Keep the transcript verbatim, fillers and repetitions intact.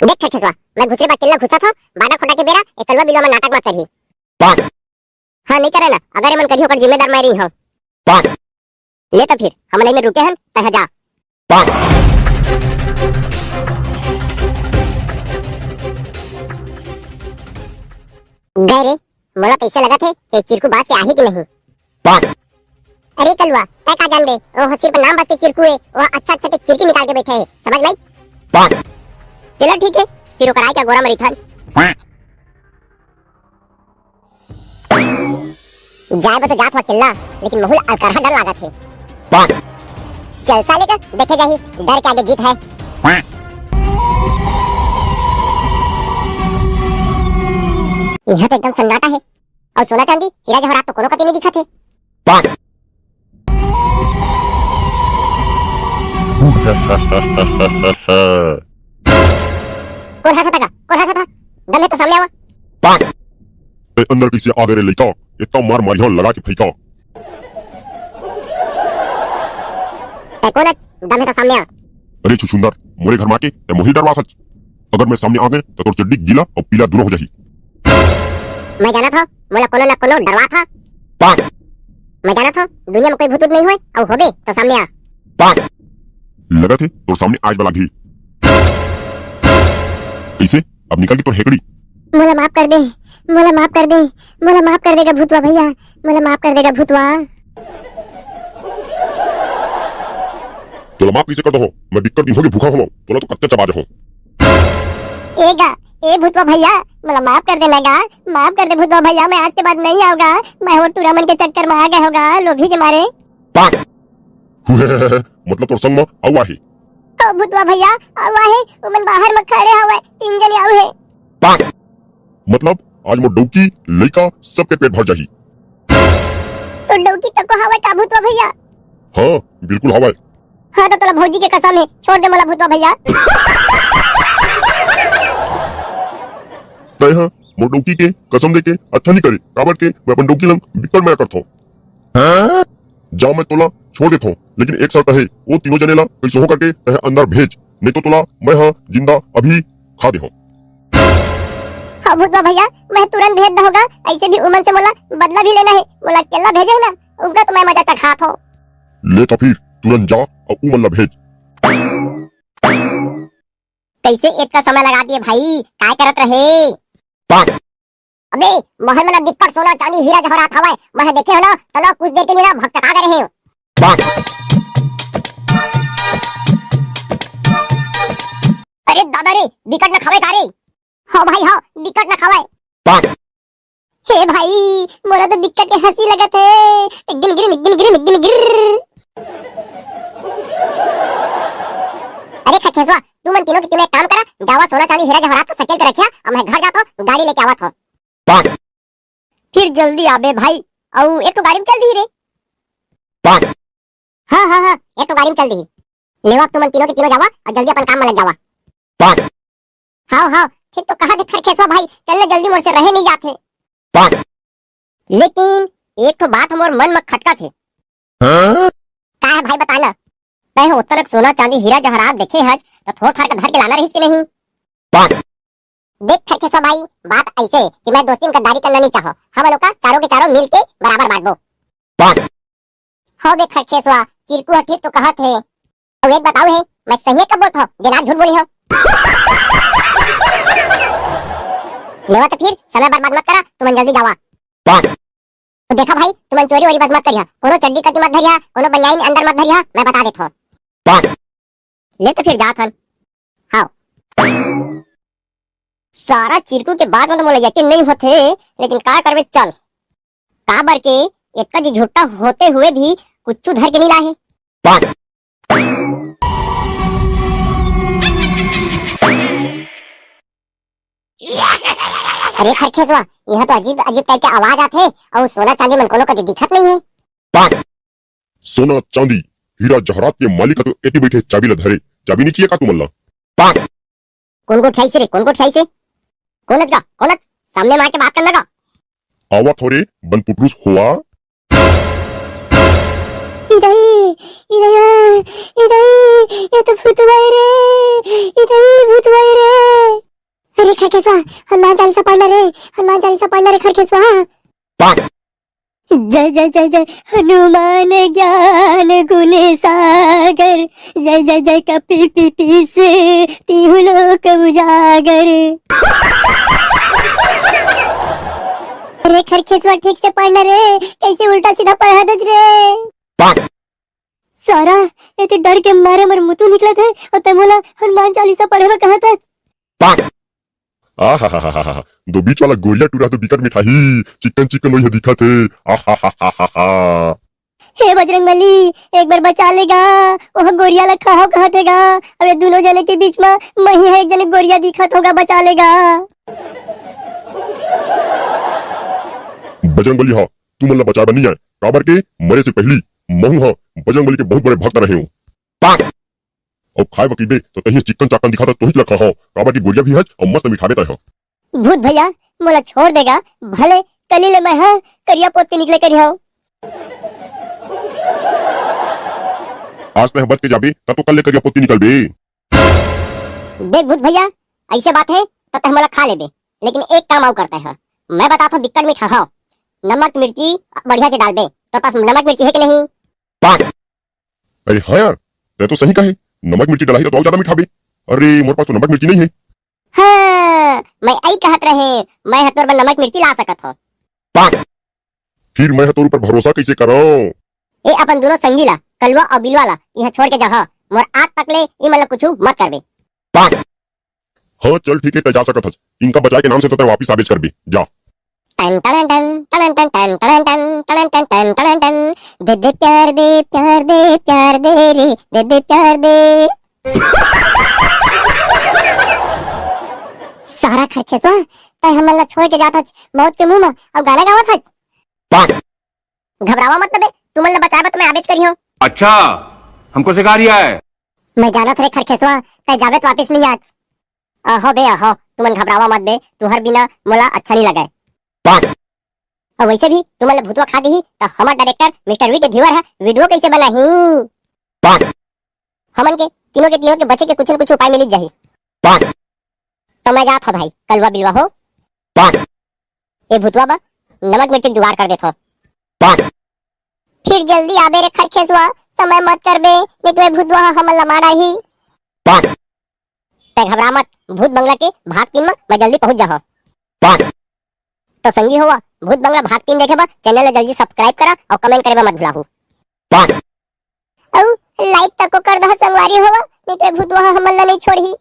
देख खरखेसवा, मैं घुसरे बर केल्ला घुसत हंव, बांटा खोटा के बेरा ए कलवा बिलवा मन नाटक मत करही। हाँ, नइ करे ना, अगर एमन करही ओकर जिम्मेदार मैं रही हंव। ले तो फिर, हमन एमे रुके हन, तैं हा जा। गए रे, मोला तो अइसे लगत हे कि चिरकू बांच के आही कि नहीं। अरे कलवा, तैं का जानबे, ओ ह सिर्फ नाम बस के चिरकू हे, ओ ह अच्छा अच्छा के चिरकी निकाल के बइठे हे, समझ में आइस? चलो ठीक हे, फिर ओकर आय के अगोरा म रहिथन। जाए बर तो जात हंव अकेल्ला, लेकिन महूं ल अलकरहा डर लागत हे। चल साले का, देखे जाही, डर के आगे जीत हे। इहां तो एकदम सन्नाटा हे। अउ सोना चांदी, हीरा जवाहरात तो कोनो कति नइ दिखत हे। कोन हंसत हे गा? कोन हंसत हे? दम हे तो सामने आवा। ए, अंदर कइसे आ गे रे लइका? इतना मार मारिया लगा के फेंका। तैं कोन हच? दम हे तो सामने आ। अरे छुछुंदर, मोरे घर म आके तैं मोही डरवाथच। अगर मैं सामने आ गेंव, त तोर चड्डी गीला अउ पीला दूनों हो जाही। मैं जानत हंव, मोला कोनो न कोनो डरवाथे। मैं जानत हंव, दुनिया म कोई भूत-ऊत नइ होय, अउ होबे त सामने आ। लगत हे, तोर सामने आय बर लागही। कइसे? अब निकल गे तोर हेकड़ी। मोला माफ कर दे, मोला माफ कर दे, मोला माफ कर दे गा भूतवा भइया, मोला माफ कर दे गा भूतवा। तोला माफ कइसे कर दंव? मैं बिक्कट दिन होगे भूखा हंव, तोला तो कच्चा चबा देहूं। ए गा, ए भूतवा भइया, मोला माफ कर दे ना गा, माफ कर दे भूतवा भइया, मैं आज के बाद नइ आंव गा, मैं ओ टूरा मन के चक्कर म आ गे हंव गा, लोभी के मारे। मतलब तोर संग म अउ आहे? ओ भूतवा भइया, अउ आहे, ओमन बाहर म खड़े हवय, तीन जने अउ हे। मतलब आज मोर डौकी, लइका, सबके पेट भर जाही। तोर डौकी तको हवय का भूतवा भइया? हाँ, बिल्कुल हवय। हाँ, त तोला भौजी के कसम हे, छोड़ दे मोला भूतवा भइया। तैं हा मोर डौकी के कसम दे के अच्छा नइ करे, काबर के मैं अपन डौकी लंग बिक्कट मया करथंव। जा मैं तोला छोड़ देथंव, लेकिन एक शर्त हे, ओ तीनों जने ला कइसों करके तैं अंदर भेज, नइ तो तोला मैं हा जिंदा अभी खा देहंव। हाँ भूतवा भइया, मैं तुरंत भेज दंव गा, अइसे भी उमन से मोला बदला भी लेना हे, मोला अकेल्ला भेजे हे ना, उनका तो मैं मजा चखाथंव। ले तो फिर तुरंत जा अउ उमन ला भेज। कइसे एतका समय लगा दिए भाई, काय करत रहे? अबे, महल म ना बिक्कट सोना चांदी हीरा जवाहरात हवय, मैं देखे हंव ना, त ना कुछ देर के लिए ना भकचका गे रहेंव। अरे दादा रे, बिक्कट ना खावय का रे? हाँ भाई हाँ, बिक्कट ना खावय। हे भाई, मोला तो बिक्कट के हंसी लगत हे। गिन गिन गिन गिन गिन गिर। अरे खरखेसवा, तुमन तीनों के तीनों एक काम करा, जावा सोना चांदी हीरा जवाहरात ला सकेल के रखिया, अब मैं घर जात हंव, गाड़ी लेके आवत हंव। फिर जल्दी आबे भाई, अउ एक ठो गाड़ी म चल दिही रे। हाँ हाँ हाँ, एक ठो गाड़ी म चल दिही। लेवा, अब तुमन तीनों के तीनों जावा अउ जल्दी अपन काम म लग जावा। हाव हाव, ठीक तो कहत हे खरखेसवा भाई, चल ले जल्दी, मोर से रहे नइ जात हे। लेकिन एक ठो बात मोर मन म खटकत हे। का हे भाई, बता ना। तैं ह ओतका लक सोना चांदी हीरा जवाहरात देखे हच, त थोर थार के धर के लाना रहिस कि नहीं? देख खरखेसवा भाई, बात अइसे कि मैं दोस्ती म गद्दारी करना नइ चाहंव। हमन ओकर चारों के चारों मिल के बराबर बांटबो। हव बे खरखेसवा, चिरकू ह ठीक तो कहत हे। अउ एक बात अउ हे, मैं सही कब बोलत हंव, जेन आज झूठ बोले हंव। लेवा त फिर समय बर्बाद मत करा, तुमन जल्दी जावा। तो देखा भाई, तुमन चोरी वोरी बस मत करिहा, कोनो चड्डी कति मत धरिहा, कोनो बनियाइन अंदर मत धरिहा, मैं बता देत हंव। ले तो फिर जात हन। हाव। सारा चिरकू के बात म तो मोला यकीन नइ होथे, लेकिन का करबे, चल। काबर के एतका जी झूठा होते हुए भी कुछु धर के नइ लाए हे। अरे खरखेसवा, इहां तो अजीब अजीब टाइप के आवाज आथे, अउ सोना चांदी मन कोनो कति दिखत नइ हे। सोना चांदी, हीरा जवाहरात के मालिक ह तो एती बइठे, चाबी ल धरे। चाबी नइ चाहिए का तुमन ला? कोन गोठियाइस रे, कोन गोठियाइस? कोन अच गा, कोन अच? सामने म आके बात करना गा। आवत हंव रे, बनपुटरूस होवा। इदई, इदई, इदई, ये तो भूतवा रे, इदई भूतवा रे। खरखेसवा, हनुमान चालीसा पढ़ना रे, हनुमान चालीसा पढ़ना रे खरखेसवा। जय जय जय जय हनुमान ज्ञान गुण सागर, जय जय जय कपि विपीस तिहु लोक उजागर। अरे खरखेसवा, ठीक से पढ़ना रे, कैसे उल्टा सीधा पढ़ा देत रे। सारा, एते डर के मारे मोर मुतु निकलत हे अउ तैं मोला हनुमान चालीसा पढ़े बर कहत हस। आहाहाहा, दो बीच वाला गोरिया टूरा तो बिकट मिठाही, चिकन चिकन वही दिखत हे। आहाहाहा। हे बजरंग बली, एक बार बचा लेगा, ओह गोरिया ला खाहव कहत हे गा। अब ये दूनों जने के बीच में मैं ही ह एक जने गोरिया दिखत हों गा, बचा लेगा। बजरंग बली, हाँ, तुमन ला बचाए बर नइ आए, काबर के मरे से पहिली महूं ह बजरंग बली के बहुत बड़े भक्त रहे हूं। अउ खाए बर कहिबे त तहीं चिक्कन चाक्कन दिखाथस, तोहिच ला खाहव, काबर कि गोरिया भी हच अउ मस्त मिठाबे तैं ह। भूत भैया, मोला छोड़ दे गा, भले कली ले मैं ह करिया पोत के निकले करिहंव। आज तैं ह बच के जाबे, त तो कल ले करिया पोत के निकलबे। देख भूत भैया, अइसे बात हे त तैं मोला खा लेबे, लेकिन एक काम अउ कर तैं ह, मैं बताथंव बिक्कट मीठा हव, नमक मिर्ची बढ़िया से डालबे। तोर पास नमक मिर्ची हे कि नहीं? अरे हाँ यार, तैं तो सही कहे, नमक मिर्ची डलाही त तो अउ जादा मिठाबे। अरे मोर पास तो नमक मिर्ची नइ हे। हाँ, मैं अई कहत रहें, मैं ह तोर बर नमक मिर्ची ला सकत हंव। फिर मैं ह तोर ऊपर भरोसा कइसे करंव? ए अपन दूनों संगी ला, कलुआ अउ बिलवा ला, इहां छोड़ के जाहा। मोर आत तक ले इमन ला कुछू मत करबे। हाँ चल ठीक हे, तैं जा सकत हच। इनका बचाए के नाम से तो तैं वापिस आबेच करबे। जा। टन टन टन, टन टन टन, टन टन, टन टन टन, टन टन। दे दे प्यार दे, प्यार दे, प्यार दे रे, दे दे प्यार दे। सारा खरखेसवा, तैं हमन ला छोड़ के जात हच मौत के मुंह म अउ गाना गावत हच। घबरावा मत बे, तुमन ला बचाए बर तो मैं आबेच करिहंव। अच्छा, हमको सिखा रिया है। मैं जानत हंव रे खरखेसवा, तैं जाबे त वापिस नइ आच। अहो बे अहो, तुमन घबरावा मत बे, तुंहर बिना मोला अच्छा नइ लगय। अउ वइसे भी तुमन ला भूतवा खा दिही त हमर डायरेक्टर मिस्टर वी के धीवर ह वीडियो कइसे बनाही? हमन के तीनों के तीनों के बचे के कुछू न कुछू उपाय मिलिच जाही। त मैं जात हंव भाई, कलुआ बिलवा हो। ए भूतवा बर नमक मिर्ची के जुगाड़ कर देथंव। फिर जल्दी आबे रे खरखेसवा, समय मत करबे, नइ तो ए भूतवा ह हमन ला मार डारही। तैं घबरा मत, भूत बंगला के भाग तीन म मैं जल्दी पहुंच जाहंव। त संगी हो, भूत बंगला भाग तीन देखे बर चैनल ला जल्दी सब्सक्राइब करा अउ कमेंट करे बर मत भुलाहू। अउ लाइक तको कर दहा संगवारी हो, नइ तो ए भूतवा ह हमन ला नइ छोड़ही।